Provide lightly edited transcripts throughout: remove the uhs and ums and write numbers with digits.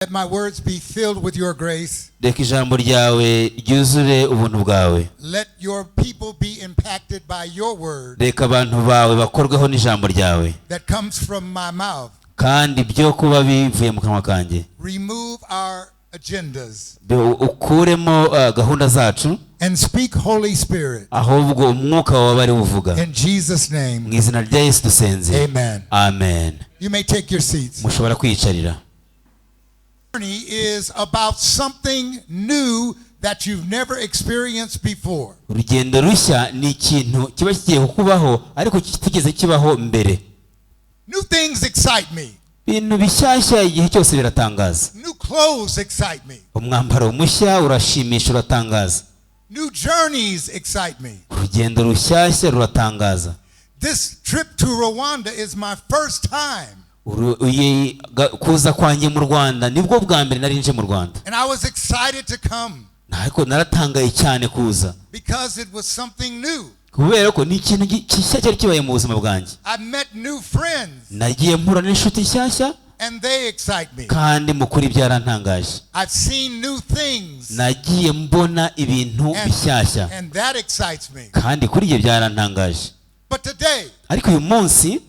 Let my words be filled with your grace. Reka ijambo ryawe ryuzure ubuntu bwawe. Let your people be impacted by your word Reka abantu bawe bakorweho n'ijambo ryawe that comes from my mouth. Kandi byo kuba bivuye mu kanwa kanjye. Remove our agendas Ukuremo gahunda zacu and speak, Holy Spirit. Ahubwo umwuka wawe ari uvuga. In Jesus' Mu name, izina rya Yesu dusenze. Amen. Amen. You may take your seats. Mushobora kwiyicarira. Journey is about something new that you've never experienced before. Urugendo rushya ni ikintu kiba kigiye kukubaho ariko kitigeze kibaho mbere. New things excite me. Ibintu bishyashya igihe cyose biratangaza. New clothes excite me. Umwambaro mushya urashimisha, uratangaza. New journeys excite me. Urugendo rushyashya ruratangaza. This trip to Rwanda is my first time. Kuza kwanjye mu Rwanda nibwo bwa mbere nari nje mu Rwanda. And I was excited to come Ariko naratangaye cyane kuza because it was something new. kubera ko ni ikintu gishya cyari kibaye mu buzima bwanjye. I met new friends Nagiye mpura n'inshuti nshyashya and they excite me. kandi mu kuri byarantangaje. I've seen new things Nagiye mbona ibintu bishyashya and that excites me. kandi kuri ibyo byarantangaje. But today, Ariko uyu munsi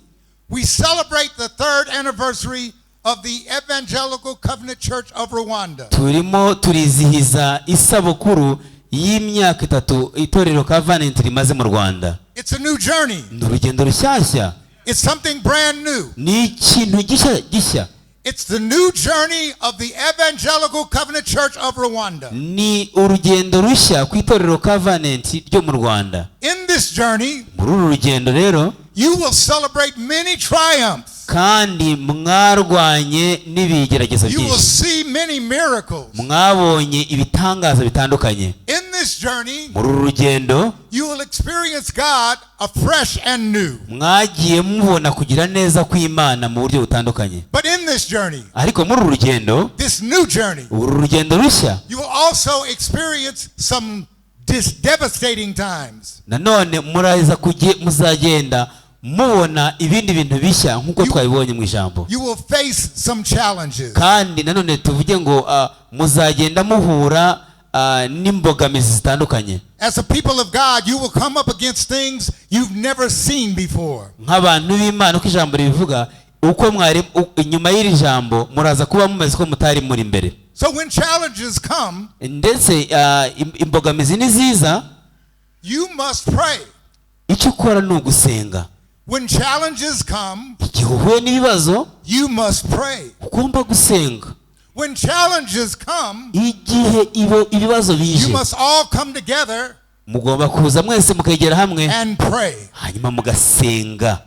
we celebrate the third anniversary of the Evangelical Covenant Church of Rwanda. Turimo turizihiza isabukuru y'imyaka 3 itorero Covenant rimaze mu Rwanda. It's a new journey. Ni urugendo rushyashya. It's something brand new. Ni ikintu gishya gishya. It's the new journey of the Evangelical Covenant Church of Rwanda. Ni urugendo rushya ku itorero Covenant ryo mu Rwanda. In this journey, Muri uru rugendo rero you will celebrate many triumphs. Kandi mwarwanye n'ibigeragezo You will byinshi. See many miracles. Mwabonye ibitangaza bitandukanye. In this journey, Muri uru rugendo you will experience God afresh and new. Mwagiye mubona kugira neza kw'Imana mu buryo butandukanye. But in this journey, Ariko muri uru rugendo, this new journey, uru rugendo rushya, you will also experience some devastating times. Nanone muraza muzagenda mubona ibindi bintu bishya nk'uko twabibonye mu ijambo. You will face some challenges. Kandi nanone tuvuge ngo muzagenda muhura n'imbogamizi zitandukanye. As a people of God, you will come up against things you've never seen before. Nk'abantu b'Imana uko ijambo ribivuga uko mwari inyuma y'iri jambo muraza kuba mumeze ko mutari muri mbere. So when challenges come, Ndetse imbogamizi ni ziza, you must pray. Icyo ukora ni ugusenga. When challenges come, Igihe uhuye n'ibibazo, you must pray. Ugomba gusenga. When challenges come, Igihe ibibazo bije, you must all come together mugomba kuza mwese mukegera hamwe and pray. Hanyuma mugasenga.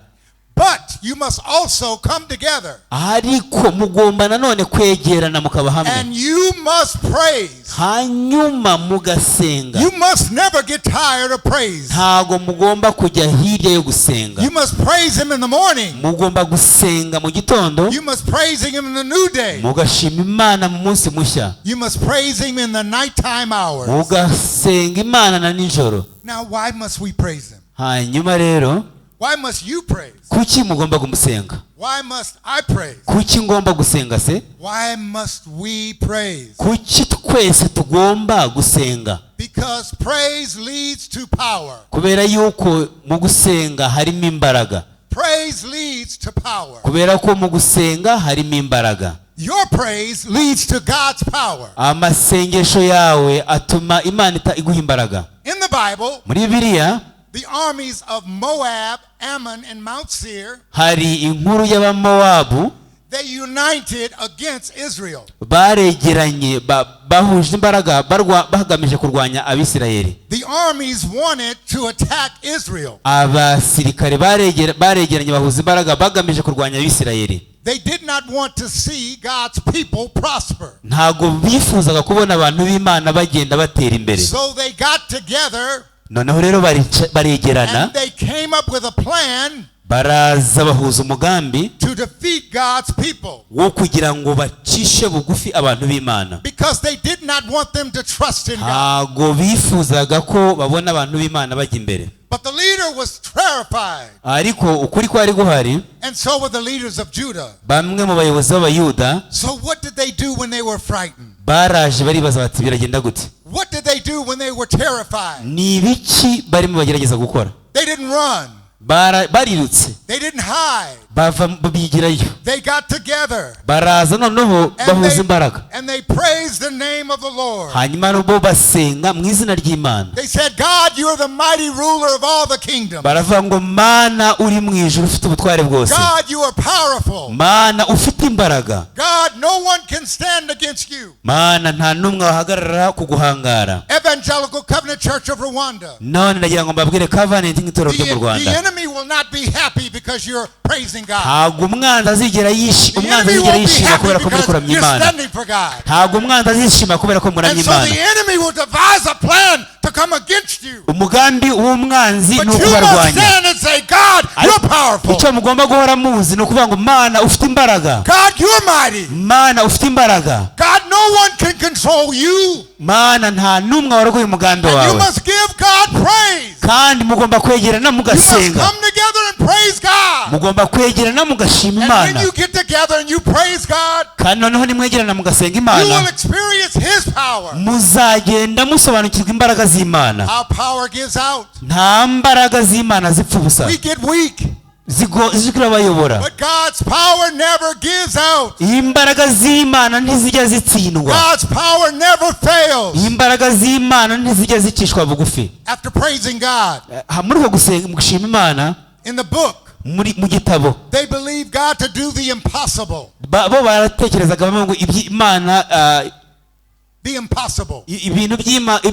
But you must also come together Ariko mugomba nanone kwegerana mukaba hamwe and you must praise. Hanyuma mugasenga. You must never get tired of praise. Ntago mugomba kujya hirya yo gusenga. You must praise him in the morning. Mugomba gusenga mu gitondo. You must praise him in the new day. Mugashima Imana mu munsi mushya. You must praise him in the nighttime hours. Mugasenga Imana na nijoro. Now, why must we praise him? Hanyuma rero, Why must you praise? Kuki mugomba kumusenga? Why must I praise? Kuki ngomba gusenga se? Why must we praise? Kuki twese tugomba gusenga? Because praise leads to power. Kubera yuko mu gusenga harimo imbaraga. Praise leads to power. Kubera ko mu gusenga harimo imbaraga. Your praise leads to God's power. Amasengesho yawe atuma Imana iguha imbaraga. In the Bible, Muri Bibiliya, the armies of Moab, Ammon, and Mount Seir, hari inkuru y'Abamowabu they united against Israel. Baregeranye bahuje imbaraga bagamije kurwanya Abisirayeli. The armies wanted to attack Israel. Abasirikare baregeranye bahuza imbaraga bagamije kurwanya Abisirayeli. They did not want to see God's people prosper. Ntabwo bifuzaga kubona abantu b'Imana bagenda batera imbere. So they got together Noneho rero baregerana and they came up with a plan baraza bahuza umugambi to defeat God's people wo kugira ngo bacishe bugufi abantu b'Imana because they did not want them to trust in God. Ntabwo bifuzaga ko babona abantu b'Imana bajya imbere. But the leader Peter was terrified, Ariko ukuri kwari guhari, and so were the leaders of Judah. bamwe mu bayobozi b'Abayuda So what did they do when they were frightened? baraje baribaza bati biragenda gute? What did they do when they were terrified? Ni ibiki barimo bagerageza gukora? They didn't run. Barirutse. They didn't hide. Bava bigirayo. They got together. Baraza noneho And bahuza they, imbaraga, and they praised the name of the Lord. hanyuma bo basenga mu izina ry'Imana. They said, "God, you are the mighty ruler of all the kingdoms. Baravuga ngo Mana uri mu ijuru ufite ubutware bwose, God, you are powerful. Mana ufite imbaraga, God, no one can stand against you." Mana nta n'umwe wahagarara kuguhangara. Evangelical Covenant Church of Rwanda. None ndagira ngo mbabwire Covenant nk'itorero ryo mu The Rwanda, enemy will not be happy because you're praising God. ntabwo umwanzi azigera The umwanzi enemy azigera won't be yishima happy kubera ko muri because kuramya you're Imana. standing for God. Ntabwo umwanzi azishima kubera ko muramya And so Imana. the enemy will devise a plan to come against you. Umugambi w'umwanzi But ni you must ukubarwanya. stand and say, "God, you're powerful. Icyo mugomba guhora muzi ni ukuvuga ngo Mana ufite imbaraga, God, you're mighty. Mana ufite imbaraga, God, no one can control you." Mana nta n'umwe warogoye umugambi And you wawe. must give God praise. Kandi mugomba kwegerana You must mugasenga, come together and praise God. mugomba kwegerana mugashima And when Imana. you get together and you praise God, Kandi noneho nimwegerana mugasenga you Imana, will experience His power. muzagenda musobanukirwa imbaraga z'Imana. Our power gives out. Nta mbaraga z'Imana zipfa ubusa, We get weak, zirabayobora. but God's power never gives out. Imbaraga z'Imana ntizijya zitsindwa. God's power never fails. Imbaraga z'Imana ntizijya zicishwa bugufi. After praising God Muri uko gusenga gushima Imana, in the book, muri mu gitabo, they believed God to do the impossible. Bo baratekerezaga bavuga ngo iby'Imana, The impossible. ibintu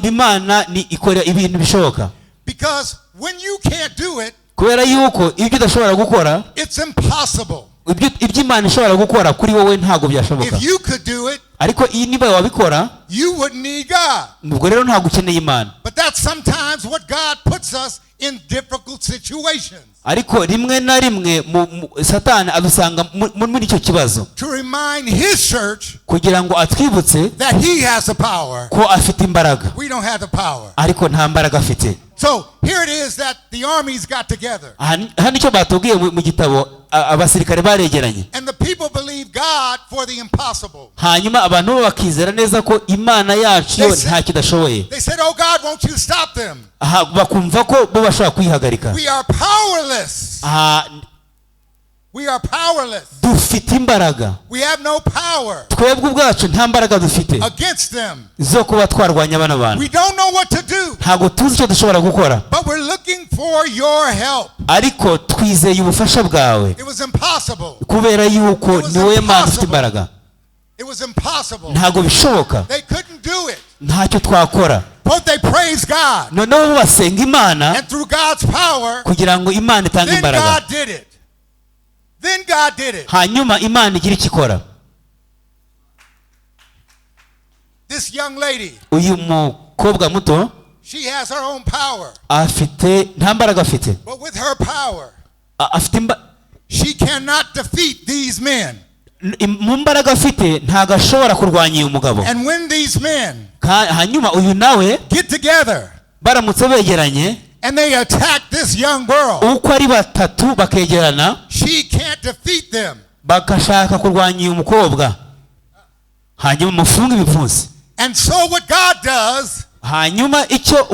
Imana ni ikora ibintu bishoboka. Because when you can't do it, Kubera yuko ibyo udashobora gukora, it's impossible. Ibyo Imana ishobora gukora kuri wowe ntabwo byashoboka. If you could do it, Ariko iyi niba wabikora, you wouldn't need God. ubwo rero ntabwo ukeneye Imana. But that's sometimes what God puts us in difficult situations. Ariko rimwe na rimwe Satani adusanga muri icyo kibazo, To remind his church kugira ngo atwibutse that he has the power. ko afite imbaraga, We don't have the power. ariko nta mbaraga afite. So here it is that the armies got together. Hano icyo batubwiye mu gitabo, abasirikare baregeranye. And the people believed God for the impossible. Hanyuma abantu bo bakizera neza ko Imana yacu yo nta kidashoboye. They said, "Oh God, won't you stop them? Bakumva ko bo bashobora kwihagarika. We are powerless. We are powerless. Dufite imbaraga. We have no power Twebwe ubwacu nta mbaraga dufite against them. zo kuba twarwanya bano bantu. We don't know what to do, Ntabwo tuzi icyo dushobora gukora, but we're looking for your help." ariko twizeye ubufasha bwawe. It was impossible. Kubera yuko ni wowe Mana ufite imbaraga. It was impossible. Ntabwo bishoboka. They couldn't do it. Ntacyo twakora. But they praised God. Noneho bo basenga Imana And through God's power, kugira ngo Imana itange then imbaraga. God did it. Then God did it. Hanyuma Imana igira icyo ikora. This young lady, Uyu mukobwa muto she has her own power. afite nta mbaraga afite. But with her power, Afite she cannot defeat these men. Mu mbaraga afite ntabwo ashobora kurwanya uyu mugabo. And when these men Hanyuma uyu nawe get together baramutse begeranye, and they attack this young girl, uko ari batatu bakegerana, she can't defeat them. bagashaka kurwanya uyu mukobwa, hanyuma mufunge ibipfunsi. And so what God does, Hanyuma icyo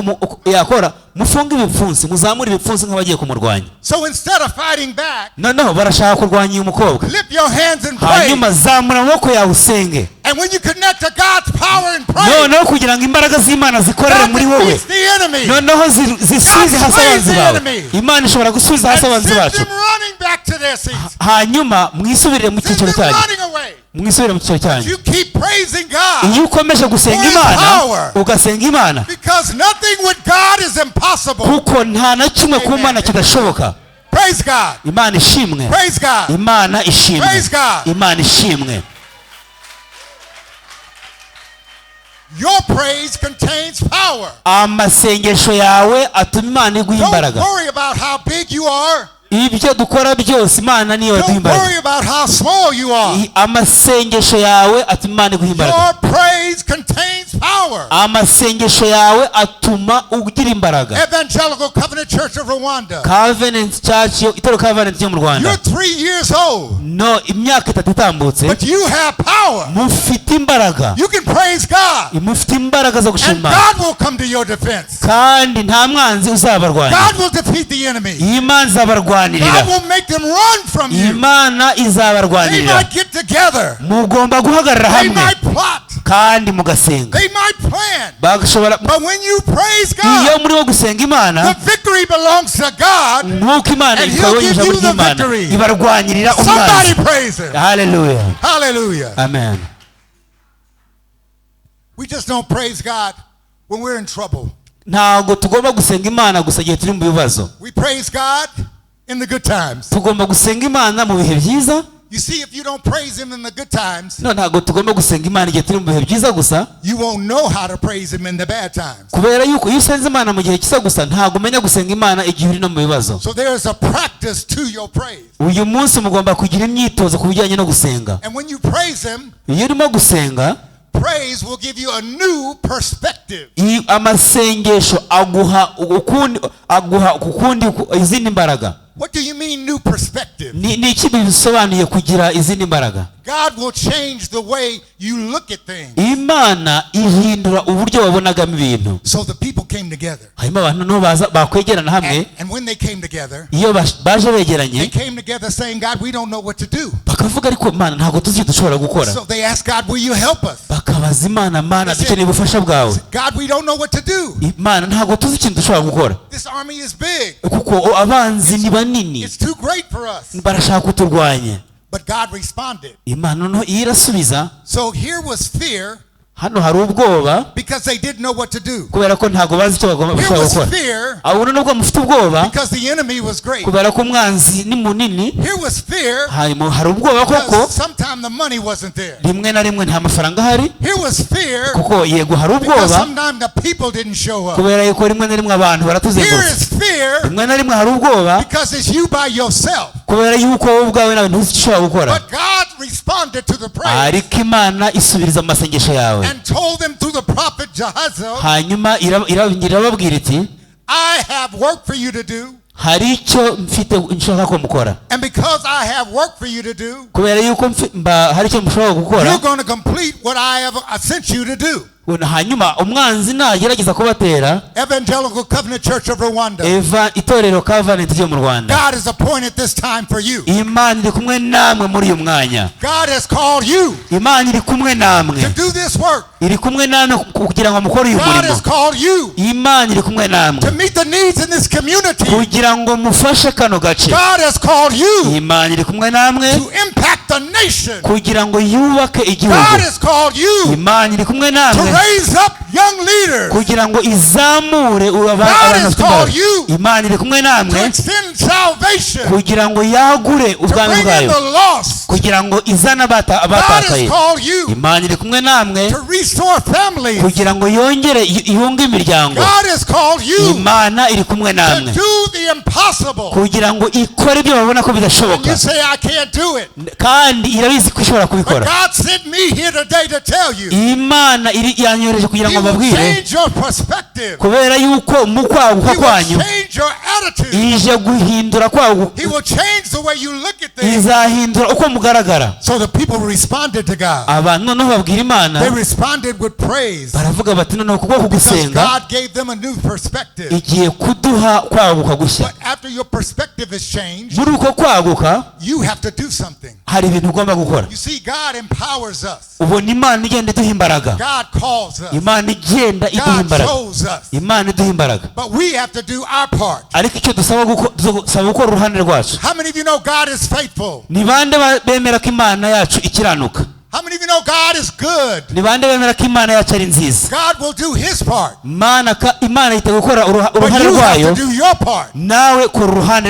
yakora, mufunge ibipfunsi, muzamure ibipfunsi nk'abagiye kumurwanya. so instead of fighting back, Noneho barashaka kurwanya uyu mukobwa, lift your hands and pray. hanyuma zamura amaboko yawe usenge. And when you connect to God's power and pray, Noneho kugira ngo imbaraga z'Imana zikorere God muri wowe, defeats the enemy noneho zisubize hasi abanzi bawe. Imana ishobora gusubiza hasi and abanzi sends bacu. them running back to their seats. Hanyuma mwisubirire mu Send cyiciro them cyanyu, running away. mwisubirire mu cyiciro cyanyu. You keep praising God Iyo ukomeje gusenga Imana, ugasenga Imana, because nothing with God is impossible. kuko nta na kimwe ku Mana kidashoboka. Praise God. Imana ishimwe. Praise God. Imana ishimwe. Praise God. Imana ishimwe. Your praise contains power. Amasengesho yawe atuma Imana iguha Don't imbaraga. worry about how big you are. Ibyo dukora byose Imana niyo yaduha Don't imbaraga. worry about how small you are. Amasengesho yawe atuma Imana iguha imbaraga. Your praise contains power. power. Amasengesho yawe atuma ugira imbaraga. Evangelical Covenant Church of Rwanda. Covenant Church yo- itorero Covenant yo mu Rwanda. You're 3 years old, No imyaka 3 itambutse, but you have power. mufite imbaraga. You can praise God, Mufite imbaraga zo and gushima Imana. God will come to your defense. Kandi nta mwanzi uzabarwanya. God will defeat the enemy. Imana izabarwanirira. God will make them run from you. Imana They izabarwanirira. might get together. Mugomba guhagarara They hamwe might plot. kandi mugasenga. They might plan. Bashobora But when you praise iyo God, murimo gusenga Imana, the victory belongs to God. nk'uko Imana And He'll ikabonye give ijambo you the ry'Imana victory. ibarwanyirira Somebody umwanzi. praise Him. Haleluya. Hallelujah. Amen. We just don't praise God when we're in trouble. Ntabwo tugomba gusenga Imana gusa igihe turi mu bibazo. We praise God in the good times. Tugomba gusenga Imana mu bihe byiza. You see, if you don't praise Him in the good times, No, ntabwo tugomba gusenga Imana igihe turi mu bihe byiza gusa, you won't know how to praise Him in the bad times. kubera yuko iyo usenze Imana mu gihe cyiza gusa, ntabwo umenya gusenga Imana igihe uri no mu bibazo. So there is a practice to your praise. Uyu munsi mugomba kugira imyitozo ku bijyanye no gusenga. And when you praise Him, Iyo urimo gusenga, praise will give you a new perspective. Amasengesho aguha ukundi, aguha ukundi izindi mbaraga. What do you mean, new perspective? Ni iki bisobanuye kugira izindi mbaraga? God will change the way you look at things. Imana ihindura uburyo wabonagamo ibintu. So the people came together. Hanyuma abantu noneho baza bakwegerana hamwe. And when they came together, Iyo baje they begeranye, came together saying, "God, we don't know what to do." bakavuga ariko Mana, ntabwo tuzi icyo dushobora gukora. So they asked God, "Will you help us?" Bakabaza Imana, Mana, dukeneye ubufasha bwawe. "God, we don't know what to do. Imana, ntabwo tuzi ikintu dushobora gukora, This army is big. kuko abanzi ni banini. It's too great for us." Barashaka kuturwanya. But God responded. Imana noneho iyo irasubiza. So here was fear Hano hari ubwoba because they didn't know what to do. kubera ko ntabwo bazi icyo bagomba Here bashobora was gukora. fear Abo nubwo mufite ubwoba because the enemy was great. kubera ko umwanzi ni munini. Here was fear Harimo hari ubwoba koko because sometimes the money wasn't there. rimwe na rimwe nta mafaranga ahari. Here was fear Kuko yego hari because ubwoba sometimes the people didn't show up. kubera yuko rimwe na rimwe abantu Here baratuzengurutse. is fear Rimwe na rimwe hari ubwoba because it's you by yourself. kubera yuko wowe ubwawe nawe ntuzi icyo ushobora gukora. But God responded to the prayer Ariko Imana isubiriza amasengesho yawe and told them through the prophet Jehaziel, hanyuma irababwira iti, "I have work for you to do. "Hari icyo mfite nshaka ko mukora." And because I have work for you to do, Kubera yuko hari icyo mushobora gukora, you're going to complete what I have sent you to do." Hanyuma umwanzi nagerageza kubatera. Evangelical Covenant Church of Rwanda, Eva itorero Covenant ryo mu Rwanda, God has appointed this time for you. Imana iri kumwe namwe muri uyu mwanya. God has called you Imana iri kumwe namwe. To do this work. Iri kumwe namwe kugira ngo mukore uyu God murimo. has called you Imana iri kumwe namwe to meet the needs in this community. kugira ngo mufashe kano gace. God has called you Imana iri kumwe namwe to impact the nation. kugira ngo yubake igihugu. God has called you Imana iri kumwe to namwe raise up young leaders, kugira ngo izamure God abantu has bafite called imbaraga. you Imana iri kumwe to namwe extend salvation, kugira ngo yagure to ubwami bring in bwayo, the lost. kugira ngo izane God has abatakaye. called you Imana iri kumwe namwe to restore families. kugira ngo yongere yunge imiryango. God has called you Imana iri kumwe to namwe do the impossible. kugira ngo ikore ibyo babona ko And bidashoboka. you say, "I can't do it." Kandi irabizi ko ishobora But kubikora. God sent me here today to tell you, Imana iri yanyohereje kugira He ngo will mbabwire, change your perspective. kubera yuko mu kwaguka He will kwanyu change your attitude. ije guhindura kwaguka. He will change the way you look at things. Izahindura uko mugaragara. So the people responded to God. Abantu noneho babwira Imana. They responded with praise Baravuga bati noneho kubwo because kugusenga God gave them a new perspective. igiye kuduha kwaguka gushya. But after your perspective is changed, Muri uko kwaguka you have to do something. hari ibintu ugomba gukora. You see, God empowers us. Ubona Imana igenda iduha imbaraga. God calls us. Imana igenda iduha God imbaraga. chose us. Imana iduha imbaraga. But we have to do our part. Ariko icyo dusaba dusaba gukora uruhande rwacu. How many of you know God is faithful? Ni bande bemera ko Imana yacu ikiranuka? How many of you know God is good? Ni bande bemera ko Imana yacu ari nziza? God will do his part. Mana Imana yiteguye gukora But uruhare you have rwayo. to do your part. Nawe kora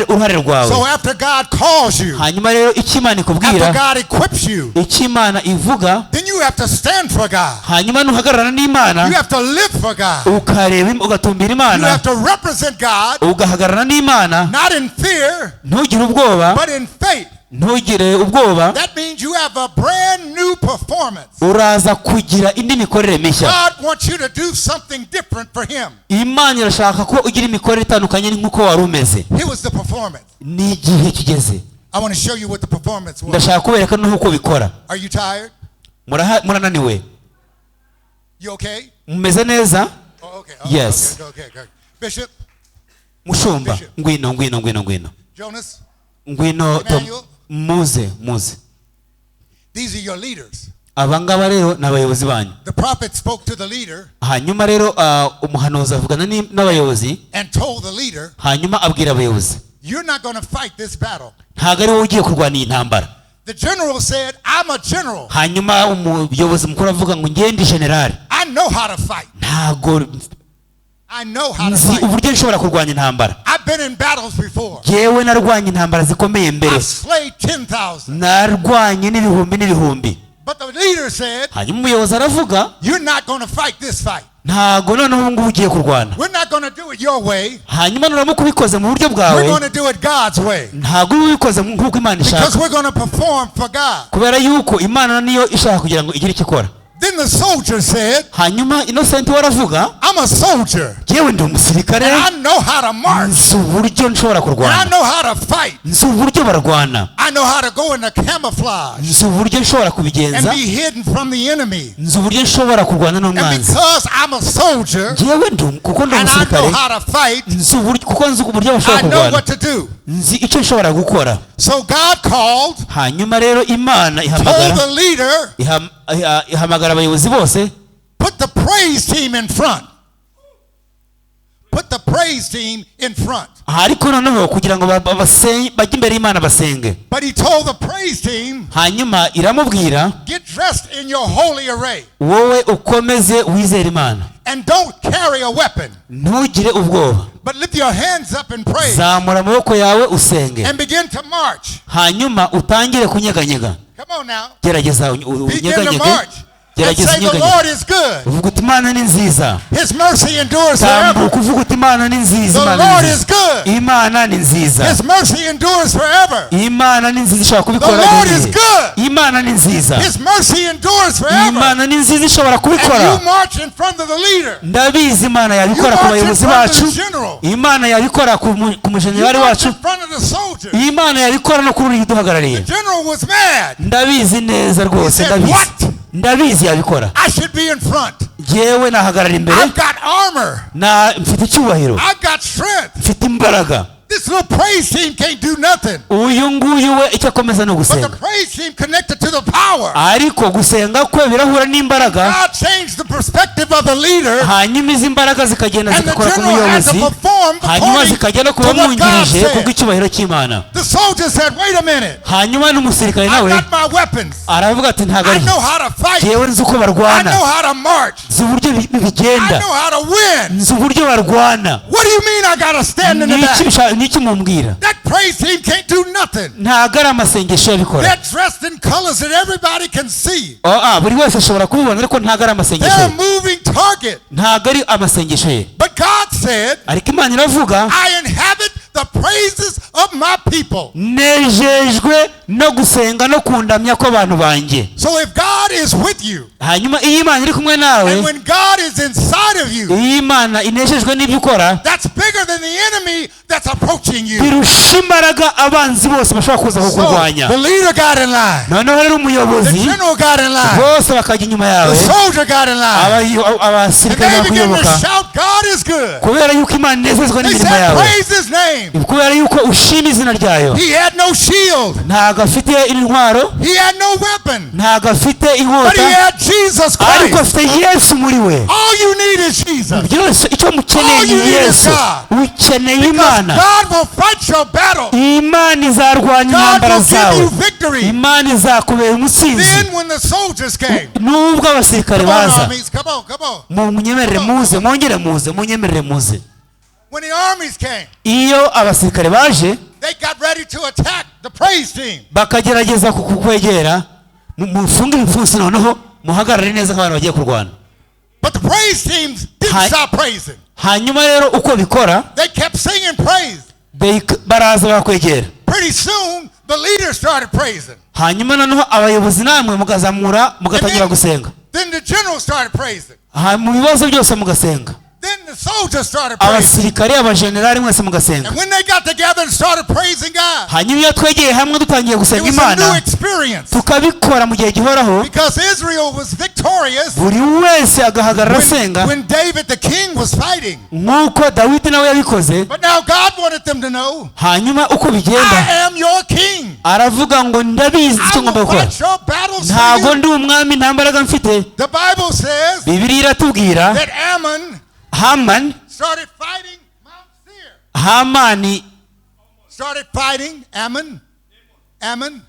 uruhare rwawe. So after God calls you, Hanyuma rero icyo Imana ikubwira, after God equips you, icyo Imana ivuga, then you have to stand for God. hanyuma nuhagarara n'Imana, You have to live for God. ukareba ugatumbira You Imana, have to represent God, ugahagarara n'Imana, not in fear, ntugire ubwoba, but in faith. Ntugire ubwoba. That means you have a brand new performance. Uraza kugira indi mikorere mishya. God wants you to do something different for Him. Imana irashaka ko ugira imikorere itandukanye nk'uko wari umeze. Here was the performance. Ni igihe kigeze. I want to show you what the performance was. Ndashaka kubereka n'uko bikora. Are you tired? Murananiwe? You okay? Mumeze neza? Oh, okay. Oh, Yes. Okay. Bishop, Mushumba. Bishop. Ngwino, ngwino, ngwino, ngwino. Jonas, Ngwino Tom. Emmanuel. Muze, muze. These are your leaders. Aba ngaba rero ni abayobozi banyu. The prophet spoke to the leader Hanyuma rero umuhanuzi avugana n'abayobozi and told the leader, hanyuma abwira abayobozi, "You're not going to fight this battle." ntabwo ari wowe ugiye kurwana iyi ntambara. The general said, "I'm a general. Hanyuma umuyobozi mukuru avuga ngo ngende generali. I know how to fight. Ntago I know how to nzi fight. uburyo nshobora kurwanya intambara. I've been in battles before. Yewe narwanye intambara zikomeye mbere. I've slayed 10,000." Narwanye n'ibihumbi n'ibihumbi. But the leader said, Hanyuma umuyobozi aravuga, "You're not going to fight this fight. ntago noneho ubu ngubu ugiye kurwana. We're not going to do it your way. Hanyuma nuramuka ubikoze mu buryo bwawe, We're going to do it God's way. ntago uba ubikoze nk'uko Imana Because ishaka, we're going to perform for God." kubera yuko Imana niyo ishaka kugira ngo igire icyo ikora. Then the soldier said, Hanyuma Innocent we aravuga, "I'm a soldier. yewe ndi umusirikare, And I know how to march. nzi uburyo nshobora And I kurwana, know how to fight. nzi uburyo barwana, I know how to go in the camouflage nzi uburyo nshobora kubigenza, and be hidden from the enemy. nzi uburyo nshobora kurwana And n'umwanzi. because I'm a soldier Njyewe ndi kuko ndi and I umusirikare, know how to fight, nzi uburyo, kuko nzi uburyo bashobora I know kurwana, what to do." nzi icyo nshobora gukora." So God called, Hanyuma rero Imana told ihamagara the leader, ihamagara abayobozi bose, "Put the praise team in front. Put the praise team in front." Ariko noneho kugira ngo bajye imbere y'Imana basenge. But he told the praise team, Hanyuma iramubwira, "Get dressed in your holy array wowe ukomeze wizere Imana, and don't carry a weapon, ntugire ubwoba, but lift your hands up and pray zamura amaboko yawe usenge, and begin to march." hanyuma utangire kunyeganyega. Come on now. Gerageza Begin to unyeganyege. march and Gerageza say, "The unyeganyege, Lord is good. uvuga uti Imana ni nziza. His mercy endures forever. Tambuka uvuga uti Imana ni nziza, The Imana ni Lord nziza. is good. Imana ni nziza. His mercy endures forever. Imana ni nziza, ishobora kubikora The Lord buri is gihe. good. Imana ni nziza. His mercy endures forever." Imana ni nziza, ishobora And kubikora. you march in front of the leader. Ndabizi Imana You yabikora ku march in bayobozi front of bacu, the general. Imana yabikora ku You mujenerali march wacu, in front of the soldier. Imana yabikora no kuri uriya uduhagarariye. The general was mad. Ndabizi neza rwose. He said, Ndabizi. "What? Ndabizi yabikora. I should be in front. Jyewe nahagarara imbere. I've got armor. Na mfite icyubahiro, I've got strength. mfite imbaraga. This little praise team can't do nothing." Uyu nguyu we icyo akomeza ni But the ugusenga. praise team connected to the power. Ariko gusenga kwe birahura n'imbaraga. God changed the perspective of the leader, Hanyuma izi mbaraga zikagenda and the zigakora ku general had to muyobozi, perform hanyuma according zikajya no to ku what God bamwungirije said. kubw'icyubahiro cy'Imana. The soldier said, "Wait a minute. Hanyuma n'umusirikare I nawe got my weapons. aravuga ati ntabwo I ari know how to fight. jyewe, nzi uko I barwana, know how to march. nzi uburyo I bigenda, know how to win. nzi uburyo barwana. What do you mean I got to stand in the Niki back? niki mumbwira? That praise team can't do nothing. Ntabwo ari amasengesho yabikora. They're dressed in colors that everybody can see. Oh, buri wese ashobora kubibona, ariko ntabwo ari amasengesho They're ye. a moving target. Ntabwo ari amasengesho ye. But God said, Ariko Imana iravuga, 'I inhabit the praises of my people.'" nejejwe no gusenga no kundamya kw'abantu banjye. So if God is with you, Hanyuma iyo Imana iri kumwe nawe, and when God is inside of you, iyo Imana inejejwe n'ibyo ukora, that's bigger than the enemy that's approaching you. birusha imbaraga abanzi bose bashobora kuza So kukurwanya. the leader got in line. Noneho rero The umuyobozi, general got in line. bose bakajya inyuma yawe, The soldier got in line. And abasirikare they began to bakakuyoboka, shout, "God is good." kubera yuko Imana inezezwa They n'imirimo said, yawe, "Praise his name." kubera yuko ushima izina ryayo. He had no shield. Ntabwo afite intwaro, He had no weapon. ntabwo afite But he inkota, had Jesus ariko Christ. afite Yesu muri we. All you need is Jesus. Byose icyo mukeneye All ni you need is Yesu. God. Ukeneye Because Imana. God will fight your battle. Imana izarwanya God intambara will give zawe. you victory. Imana izakubera umutsinzi. Then when the soldiers came, Nubwo abasirikare come on, baza, armies, come on, come on. munyemerere muze, mwongere muze, munyemerere muze. When the armies came, Iyo abasirikare baje, they got ready to attack the praise team. bakagerageza kukwegera, mufunge ibipfunsi, noneho muhagarare neza nk'abantu bagiye kurwana. But the praise teams didn't stop praising. Hanyuma rero uko bikora, They kept singing praise. baraza barakwegera. Pretty soon, The leaders started praising. Hanyuma noneho abayobozi namwe mukazamura mugatangira gusenga. Then the general started praising. Mu bibazo byose mugasenga. Then the soldiers started praising. Abasirikare abajenerali mwese mugasenga. And when they got together and started praising God, Hanyuma iyo twegeye hamwe dutangiye it gusenga was a new Imana experience. tukabikora mu gihe gihoraho. Because Israel was victorious Buri wese agahagarara asenga when David the king was fighting. nk'uko Dawidi nawe yabikoze. But now God wanted them to know, Hanyuma uko bigenda I am your king. aravuga ngo ndabizi I icyo ngomba will gukora. fight your battles for Ntabwo you. ndi umwami nta mbaraga mfite. The Bible says Bibiliya iratubwira that Ammon Hamani started fighting Mount Seir. Hamani Started fighting Ammon. Ammon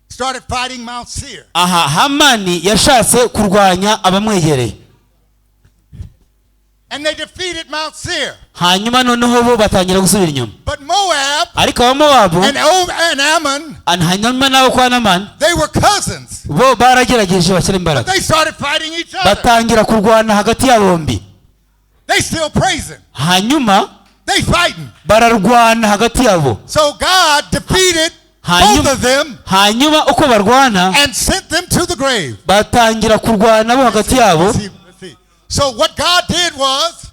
started fighting Mount Seir. Aha Hamani yashatse kurwanya abamwegereye. And they defeated Mount Seir. Hanyuma noneho bo batangira gusubira inyuma. But Moab Ariko abamowabu and Ammon, hanyuma nabo kwa Namani they were cousins. bo baragerageje bashyira imbaraga. They started fighting each other. Batangira kurwana hagati ya bombi. They still praising. Hanyuma They fighting. bararwana hagati yabo. So God defeated both of them Hanyuma uko barwana and sent them to the grave. batangira kurwana bo hagati yabo. Let's see. So what God did was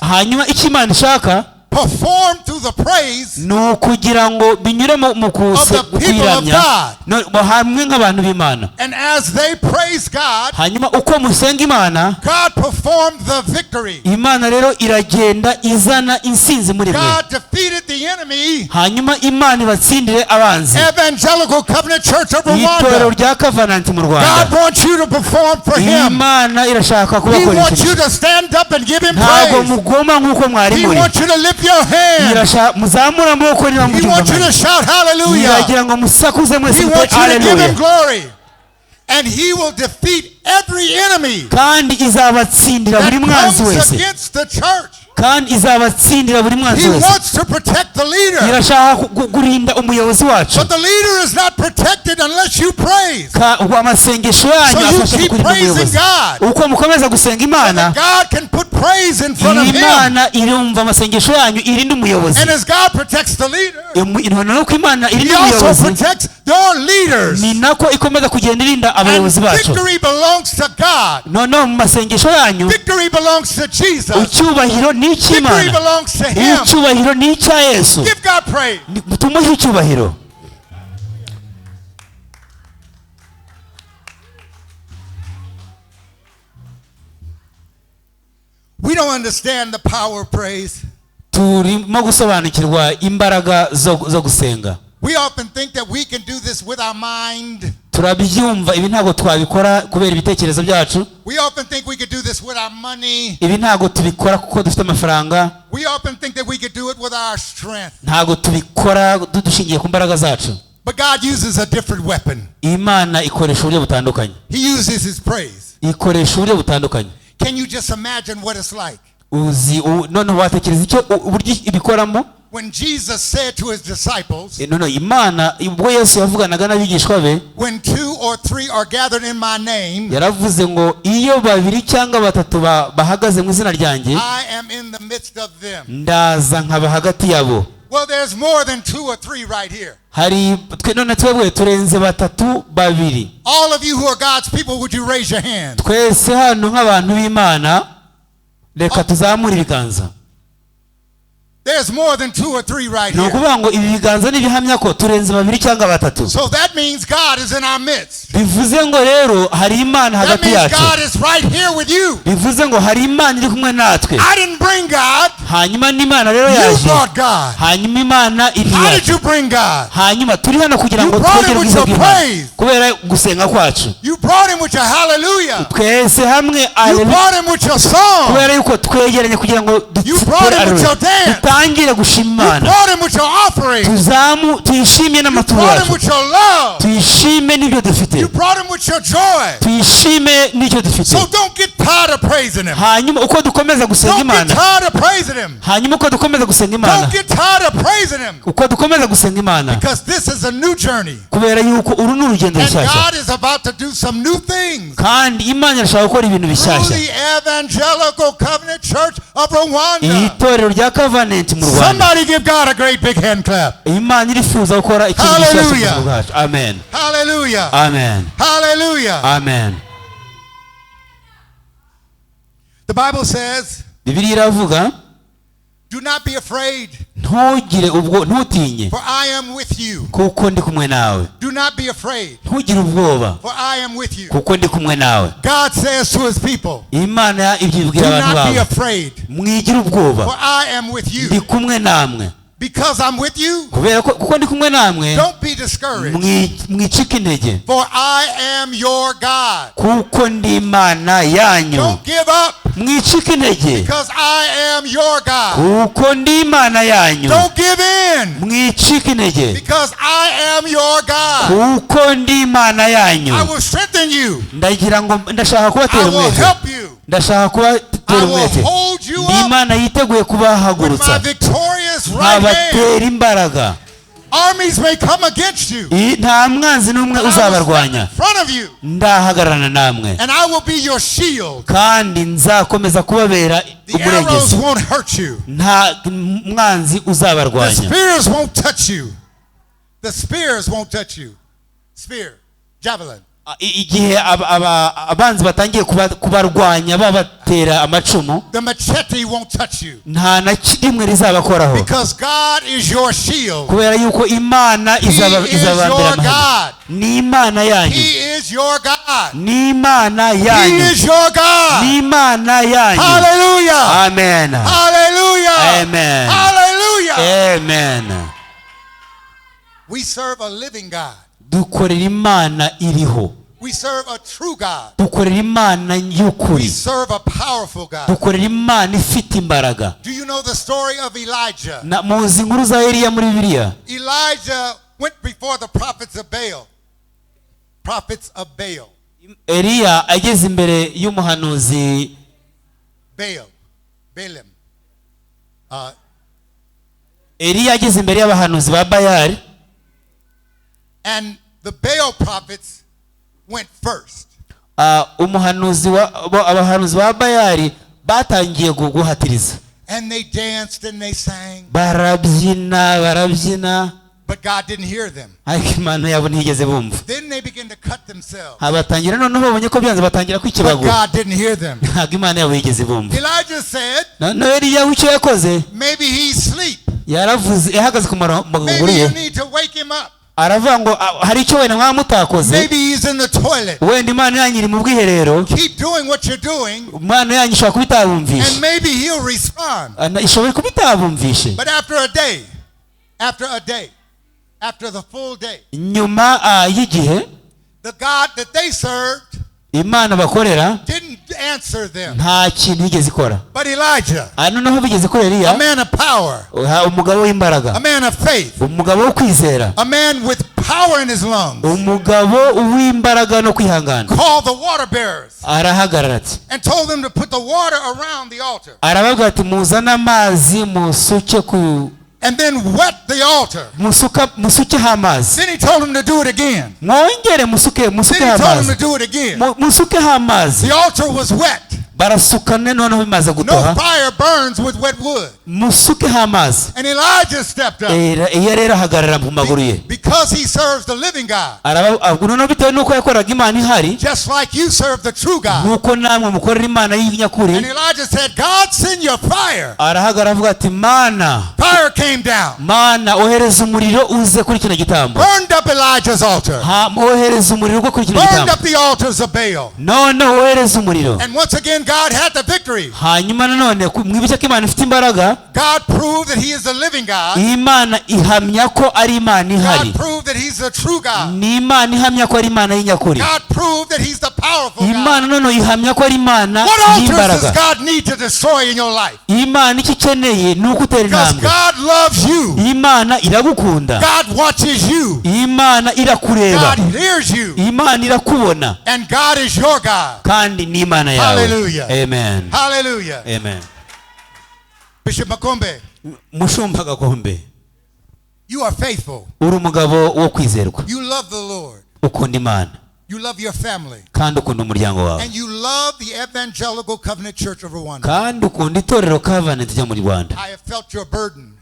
Hanyuma icyo Imana ishaka perform through the praise ni ukugira ngo binyure mu of the people of kuyiramya God. hamwe nk'abantu b'Imana. And as they praised God, Hanyuma uko musenga Imana, God performed the victory. Imana rero iragenda izana insinzi muri mwe. God defeated the enemy. Hanyuma Imana ibatsindire abanzi. Evangelical Covenant Church of Itorero Rwanda. rya Covenant mu Rwanda. God wants you to perform for him. Imana irashaka He kubakoresha. wants you to stand up and give him Ntabwo praise. mugoma nk'uko mwari He muri. wants you to lift your hand. Muzamura amaboko niba He wants you mubyumva. to shout hallelujah. Iragira ngo musakuze mwese He mute wants you to give him haleluya. glory. And he will defeat every enemy Kandi izabatsindira that buri mwanzi comes wese. against the church. Kandi izabatsindira buri mwanzi He wese. wants to protect the leader. Irashaka kurinda umuyobozi wacu. But the leader is not protected unless you praise. Amasengesho yanyu So you afasha keep kurinda praising umuyobozi. God. Uko mukomeza gusenga Imana, God can put praise in front of him. Imana irumva amasengesho yanyu irinda umuyobozi. And as God protects the leader, Noneho ko Imana he irinda also umuyobozi, protects your leaders. ni nako ikomeza kugenda irinda And abayobozi bacu. victory belongs to God. Noneho mu masengesho yanyu, Victory belongs to Jesus. icyubahiro ni Victory icy'Imana. belongs to him. Icyubahiro ni icya Yesu. Give God praise. Tumuhe icyubahiro. We don't understand the power of praise. Turimo gusobanukirwa imbaraga zo gusenga. We often think that we can do this with our mind. Turabyumva ibi ntabwo twabikora kubera ibitekerezo byacu. We often think we could do this with our money. Ibi ntabwo tubikora kuko dufite amafaranga. We often think that we could do it with our strength. Ntabwo tubikora dushingiye ku mbaraga zacu. But God uses a different weapon. Imana ikoresha uburyo butandukanye. He uses his praise. Ikoresha uburyo butandukanye. Can you just imagine what it's like? Uzi none watekereza icyo uburyo ibikoramo? When Jesus said to his disciples, None Imana ubwo Yesu yavuganaga n'abigishwa be, when 2 or 3 are gathered in my name, yaravuze ngo iyo babiri cyangwa batatu bahagaze mu izina ryanjye, I am in the midst of them. ndaza nkaba hagati yabo. Well, there's more than 2 or 3 right here. Hari none twebwe turenze batatu babiri. All of you who are God's people, would you raise your hand? Twese hano nk'abantu b'Imana reka tuzamure ibiganza. There's more than 2 or 3 right Ni here. ukuvuga ngo ibi biganza ni ibihamya ko turenze babiri cyangwa batatu. So that means God is in our midst. Bivuze ngo rero hari Imana That hagati means yacu. God is right here with you. Bivuze ngo hari Imana iri kumwe natwe. I didn't bring God. Hanyuma n'Imana rero You yaje. brought God. Hanyuma Imana iri How did yacu. you bring God? Hanyuma turi hano kugira You ngo brought twegere him with ubwiza your bw'Imana. praise. Kubera gusenga kwacu. You brought him with your hallelujah. Twese hamwe You hallelujah. brought him with your song. Kubera yuko twegeranye kugira ngo You brought him with your dance. dutangire gushima You Imana. brought him with your offering. Tuyishime You n'amaturo brought him yacu. with your love. Tuyishime n'ibyo dufite. You brought him with your joy. Tuyishime n'icyo dufite. So don't get tired. tired of praising Him. Hanyuma uko dukomeza gusenga Don't get Imana, tired of praising Him. hanyuma uko dukomeza gusenga Imana, Don't get tired of praising Him. uko dukomeza gusenga Imana, Because this is a new journey. kubera yuko uru ni urugendo And rushyashya, God is about to do some new things kandi Imana irashaka gukora ibintu through bishyashya the Evangelical Covenant Church of Rwanda. itorero rya Covenant mu Rwanda. Somebody give God a great big hand clap. Imana irifuza gukora ikintu gishyashya mu Hallelujah. buzima bwacu. Amen. Hallelujah. Amen. Hallelujah. Amen. The Bible says, Bibiliya iravuga, do not be afraid, ntugire ubwo, ntutinye, for I am with you. kuko ndi kumwe nawe. Do not be afraid, Ntugire ubwoba, for I am with you. kuko ndi kumwe nawe. God says to his people, Imana ibyo do ibwira abantu not be babo, afraid, mwigire ubwoba, for I am with ndi you. kumwe namwe. Because I'm with you, Kubera ko kuko ndi kumwe namwe, don't be discouraged, mwicike intege, for I am your God. kuko ndi Imana yanyu. Don't give up, Mwicike intege, because I am your God. kuko ndi Imana yanyu. Don't give in, Mwicike intege, because I am your God. kuko ndi Imana yanyu. I will strengthen you. Ndagira ngo ndashaka I kubatera will umwete, help you. ndashaka I kubatera will umwete. hold you Ndi up Imana yiteguye with my kubahagurutsa, victorious right hand. nkabatera imbaraga. Armies may come against you. Nta mwanzi n'umwe I will stand in uzabarwanya, front of you, ndahagararana namwe, and I will be your shield. kandi nzakomeza kubabera The arrows umurengezi. won't hurt you. Nta mwanzi The uzabarwanya. spears won't touch you. The spears won't touch you. Spear, javelin. Igihe abanzi batangiye kubarwanya babatera amacumu, The machete won't touch you. nta na kimwe rizabakoraho, Because God is your shield. kubera yuko Imana He is izabambera your amahema. God. Ni Imana yanyu. He is your God. Ni Imana He yanyu. is your God. Ni Imana yanyu. Hallelujah. Amen. Hallelujah. Amen. Hallelujah. Amen. We serve a living God. Dukorera Imana iriho. We serve a true God. Dukorera Imana We y'ukuri. serve a powerful God. Dukorera Imana ifite imbaraga. Do you know the story of Elijah? Muzi inkuru za Eliya muri Bibiliya? Elijah went before the prophets of Baal. Prophets of Baal. Eliya ageze imbere y'umuhanuzi Baal. Balaam. Eliya ageze imbere y'abahanuzi ba Bayali, And the Baal prophets went first. Umuhanuzi wa abahanuzi ba Bayali batangiye guhatiriza. And they danced and they sang, Barabyina, barabyina, but God didn't hear them. ariko Imana yabo ntiyigeze bumva. Then they began to cut themselves, Batangira noneho babonye ko byanze, batangira but kwikebagura, God didn't hear them. ntabwo Imana yabo yigeze bumva. Elijah said, Noneho Eliya icyo yakoze, maybe he's asleep. yaravuze, yahagaze ku maguru Maybe ye, you need to wake him up. aravuga ngo, "Ah, hari icyo wenda mwaba mutakoze, Maybe he's in the toilet. wenda Imana yanyu iri mu bwiherero, Keep doing what you're doing, Imana yanyu ishobora kuba itabumvishe." and maybe he'll respond. Ishobora kuba itabumvishe. But after a day, after a day, after the full day, Nyuma y'igihe, the God that they served Imana bakorera didn't answer them. nta kintu yigeze ikora. But Elijah, Noneho bigeze kuri a Eliya, man of power, umugabo w'imbaraga, a man of faith, umugabo wo kwizera, a man with power in his lungs, umugabo w'imbaraga no kwihangana, called the water bearers arahagarara ati, and told them to put the water around the altar arababwira ati, muzane amazi musuke ku and then wet the altar. musuka musukeho amazi. Then he told them to do it again. Mwongere musuke, Then he musukeho told them amazi, to do it again. Musukeho amazi. The altar was wet. Barasukane, noneho bimaze No gutoha, fire burns with wet wood. musukeho amazi. And Elijah stepped up Eliya rero ahagarara ku maguru ye, because he serves the living God, noneho bitewe n'uko yakoraga Imana ihari, just like you serve the true God. nk'uko namwe mukorera Imana y'inyakuri. And Elijah said, God, send your fire. Arahagarara avuga ati, Mana, Fire came down, Mana, ohereza umuriro uze kuri kino gitambo. Burned up Elijah's altar, Ohereza umuriro ugwe kuri kino burned gitambo. up the altars of Baal. Noneho ohereza umuriro. And once again, God had the victory. Hanyuma nanone mwibuke ko Imana ifite imbaraga. God proved that he is the living God. Imana ihamya ko ari Imana ihari. God proved that he's the true God. Ni Imana ihamya ko ari Imana y'inyakuri. God proved that he's the powerful Imana God. noneho ihamya ko ari Imana What altars does y'imbaraga. God need to destroy in your life? Imana icyo ikeneye ni uko utera Because intambwe. God loves you. Imana iragukunda. God watches you. Imana irakureba. God hears you. Imana irakubona. And God is your God. Kandi ni Imana yawe. Hallelujah. Hallelujah. Amen. Hallelujah. Amen. Bishop Makombe, Mushumba Gakombe, you are faithful. Uri umugabo wo kwizerwa. You love the Lord. Ukunda Imana. You love your family. Kandi ukunda umuryango wawe. And you love the Evangelical Covenant Church of Rwanda. Kandi ukunda itorero Covenant ryo mu Rwanda. I have felt your burden.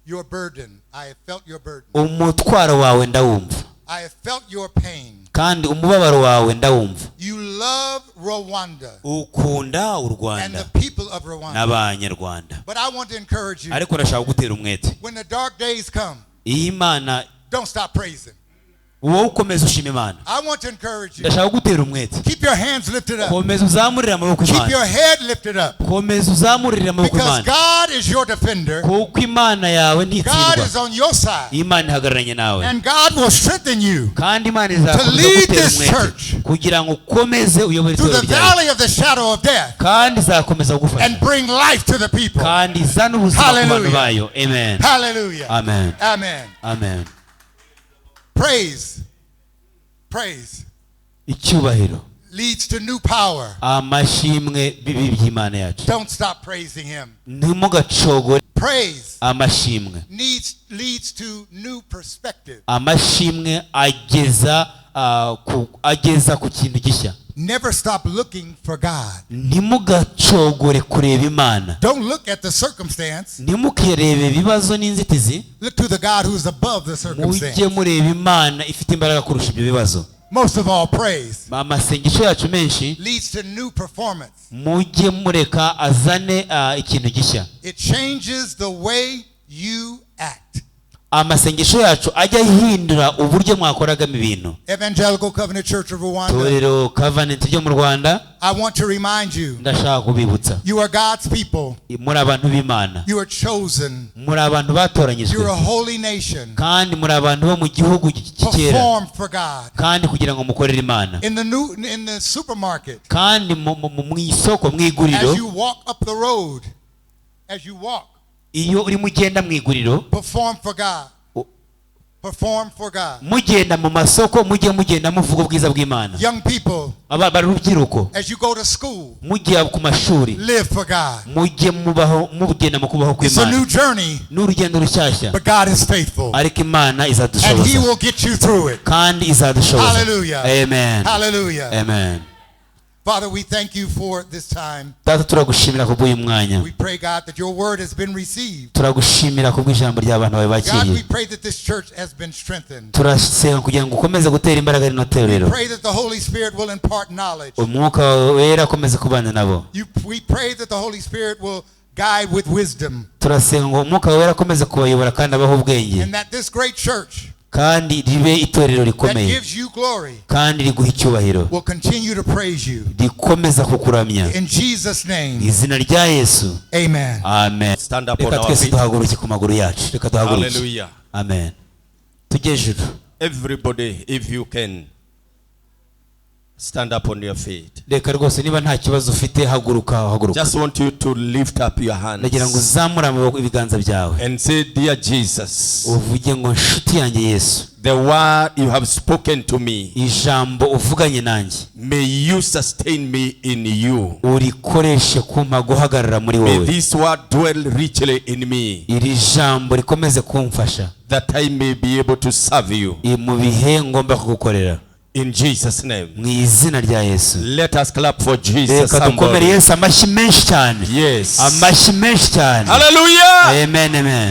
Your burden. I have felt your burden. Umutwaro wawe ndawumva. I have felt your pain. Kandi umubabaro wawe ndawumva. You love Rwanda Ukunda u and Rwanda the people of Rwanda. n'Abanyarwanda. But I want to encourage you. Ariko ndashaka kugutera umwete. When the dark days come, Iyi Imana, don't stop praising. Wowe ukomeza ushima Imana. I want to encourage you. Ndashaka kugutera umwete. Keep your hands lifted up. Komeza uzamurire amaboko Keep Imana. your head lifted up. Komeza uzamurire amaboko Because Imana. God is your defender. Kuko Imana yawe God ntitsindwa. is on your side. Imana ihagararanye nawe. And God will strengthen you Kandi Imana izakomeza to lead kugutera this umwete church kugira ngo ukomeze uyobore through itorero the ryawe. valley of the shadow of death Kandi izakomeza kugufasha. and bring life to the people. Kandi izane ubuzima ku bantu Hallelujah. bayo. Amen. Hallelujah. Amen. Amen. Amen. Praise. Praise Icyubahiro. Leads to new power. Amashimwe bibi by'Imana yacu. Don't stop praising him. Ntimugacogore. Praise Amashimwe. Leads to new perspective. Amashimwe ageza ageza ku kintu gishya. Never stop looking for God. Ntimugacogore kureba Imana. Don't look at the circumstance. Ntimukirebe ibibazo n'inzitizi. Look to the God who's above the circumstance. Mujye mureba Imana ifite imbaraga kurusha ibyo bibazo. Most of all, praise Amasengesho yacu menshi leads to new performance. Mujye mureka azane ikintu gishya. It changes the way you act. Amasengesho yacu ajya ahindura uburyo mwakoragamo ibintu. Evangelical Covenant Church of Rwanda, Torero Covenant ryo mu Rwanda, I want to remind you, ndashaka kubibutsa, you are God's people. Muri abantu b'Imana. You are chosen. Muri abantu batoranyijwe. You're a holy nation. Kandi muri abantu bo mu gihugu cyera. Perform for God. Kandi kugira ngo mukorere Imana. In the supermarket, Kandi mu isoko, mu iguriro, as you walk up the road, as you walk, iyo urimo ugenda mu iguriro, perform for God. Perform for God. Mugenda mu masoko, mujye mugenda muvuga ubwiza bw'Imana. Young people, Urubyiruko, as you go to school, mujya ku mashuri, live for God. Mujye mubaho mugenda mu kubaho It's a kw'Imana. new journey, Ni urugendo rushyashya, but God is faithful. ariko Imana And He izadushoboza. will get you through it. Kandi izadushoboza. Hallelujah. Amen. Hallelujah. Amen. Father, we thank you for this time. Data, turagushimira kubw'uyu mwanya. We pray, God, that your word has been received. Turagushimira kubw'ijambo ry'abantu bawe God, bakiriye. we pray that this church has been strengthened. Turasenga kugira ngo ukomeze gutera imbaraga rino torero. Pray that the Holy Spirit will impart knowledge. Umwuka wawe wera akomeze kubana nabo. We pray that the Holy Spirit will guide with wisdom. Turasenga ngo umwuka wera akomeze kubayobora kandi abahe ubwenge. And that this great church Kandi ribe itorero that rikomeye gives you glory kandi riguha icyubahiro will continue to praise you. rikomeza kukuramya. In Jesus' Mu name, izina rya Yesu. Amen. Amen. Stand up on Reka our twese feet. duhaguruke ku maguru yacu. Reka duhaguruke. Hallelujah. Amen. Tujye ejuru. Everybody, if you can, stand up on your feet. Reka rwose niba nta kibazo ufite haguruka haguruka. Just want you to lift up your Ndagira ngo hands uzamure amaboko ibiganza byawe and say, "Dear Jesus, uvuge ngo nshuti yanjye Yesu, the word you have spoken to me, ijambo uvuganye nanjye, may you sustain me in you. Urikoreshe kumpa guhagarara muri May wowe. this word dwell richly in me, Iri jambo rikomeze kumfasha that I may be able to serve you." Mu bihe ngomba kugukorera. In Jesus' name. Mu izina rya Yesu. Let us clap for Jesus. Reka dukomere Somebody. Yesu amashyi menshi cyane. Yes. Amashyi menshi cyane. Hallelujah. Amen, amen.